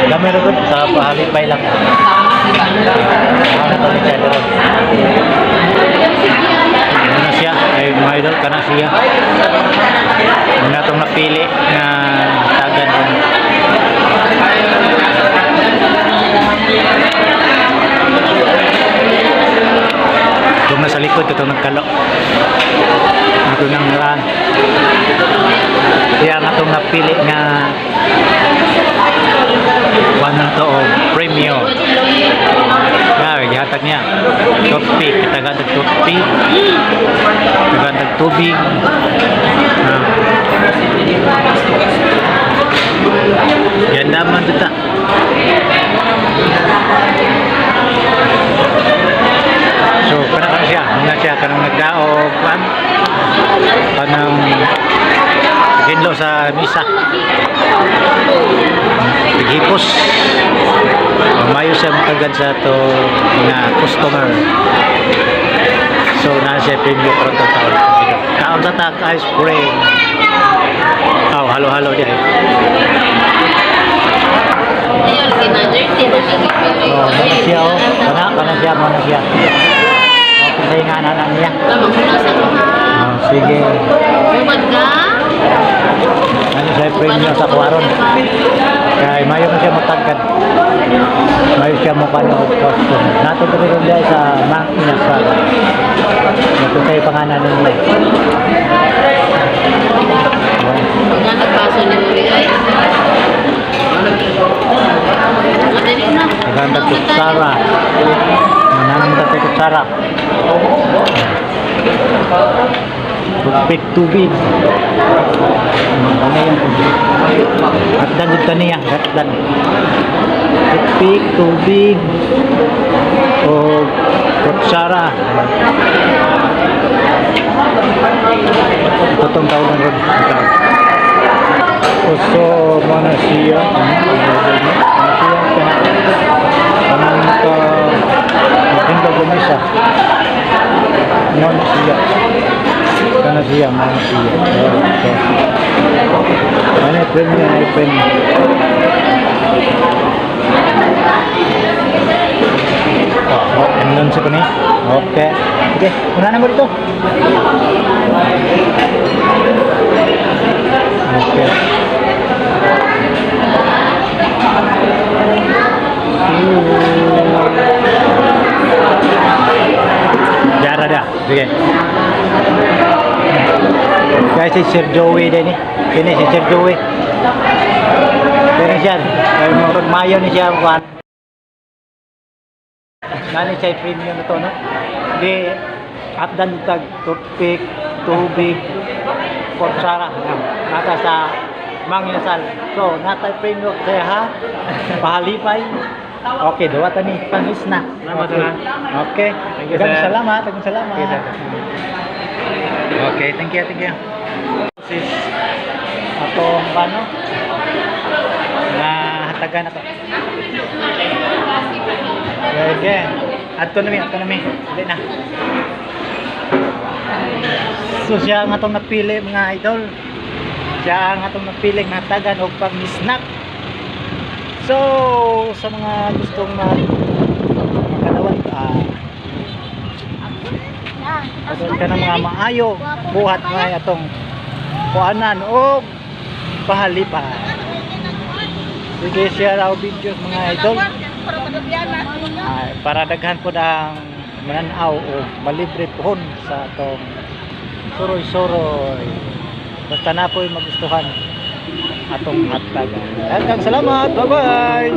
Gamay ra gud sa pahalipay lang. Ano to ni siya doon? Muna siya, ay, mga idol, kana siya. Muna itong napili nga tagan ron. Itong nasa likod, itong nagkalo. Ito nang ran. Kaya nga itong napili nga kuan to o premyo. Ya, gihatag niya. Toothpick, tagaan tag toothpick. Tagaan tag tubig. Ah. Yan naman dito. So, kana kana siya, muna siya kanang nagdaog kan kanang hinlo sa misa. Naghipos. Mayo siya matagad sa ato mga customer. So, na siya premyo karon tong taon. Kaon sa tag ice cream. Oh, halo-halo diay. Ayun, kina-jersey na Oh, mana siya oh. Kana kana siya, mana siya. Okay, sa nga na niya. Tama, punasan mo ha. Oh, sige. Umad ka? Ano siya premyo sa kuwaron? Kay mayo man siya matagad. Mayo siya mo kano og custom. Nato diri ron diay sa Mang Inasal. Nato tayo pangalan niya. Mga nagpaso ni Muri ay. Madali na. Nagandang kutsara. Mananang tatay kutsara. Tubig, tubig. Ano yung tubig? Hatdan jud kaniya, hatdan. Tubig, tubig. O kutsara. Ito tong taon ron. Ito. So, mana siya. Mana siya. Kanang ka Maghindog gumisa. Mana siya. Kana siya, mana siya. Okay. Mana premium, ay premium. Oh, andun sa kani. Okay. Okay, una na mo dito. Okay. Jara dah. Sige. Guys, si Sir Joey din eh. Kini si Sir Joey. Kini siya. Ay, murag mayo ni siya kuan. Nani siya premium na to, no? Di updan tag toothpick, tubig, kutsara. Nata sa Mangyasal. So, natay premium kaya ha. Pahalipay. Okay, duwa ta ni pangisna. Salamat, Okay. sir. Okay. Thank you, Daghang sir. salamat, daghang salamat. Okay, sir. Okay, thank you, thank you. Sis, atong ano? Na hatagan na to. Sige. Adto na mi, adto na mi. Dili na. So siya ang atong napili, mga idol. Siya ang atong napili nga hatagan og pang-snack. So sa mga gustong mag makadawat ka ng mga maayo buhat nga atong kuanan og pahalipay. Sige, share our videos, mga idol. Ay, para daghan po ang mananaw o malibre pohon sa atong suroy-suroy. Basta na po'y magustuhan atong hatagan. Daghang salamat. Bye-bye.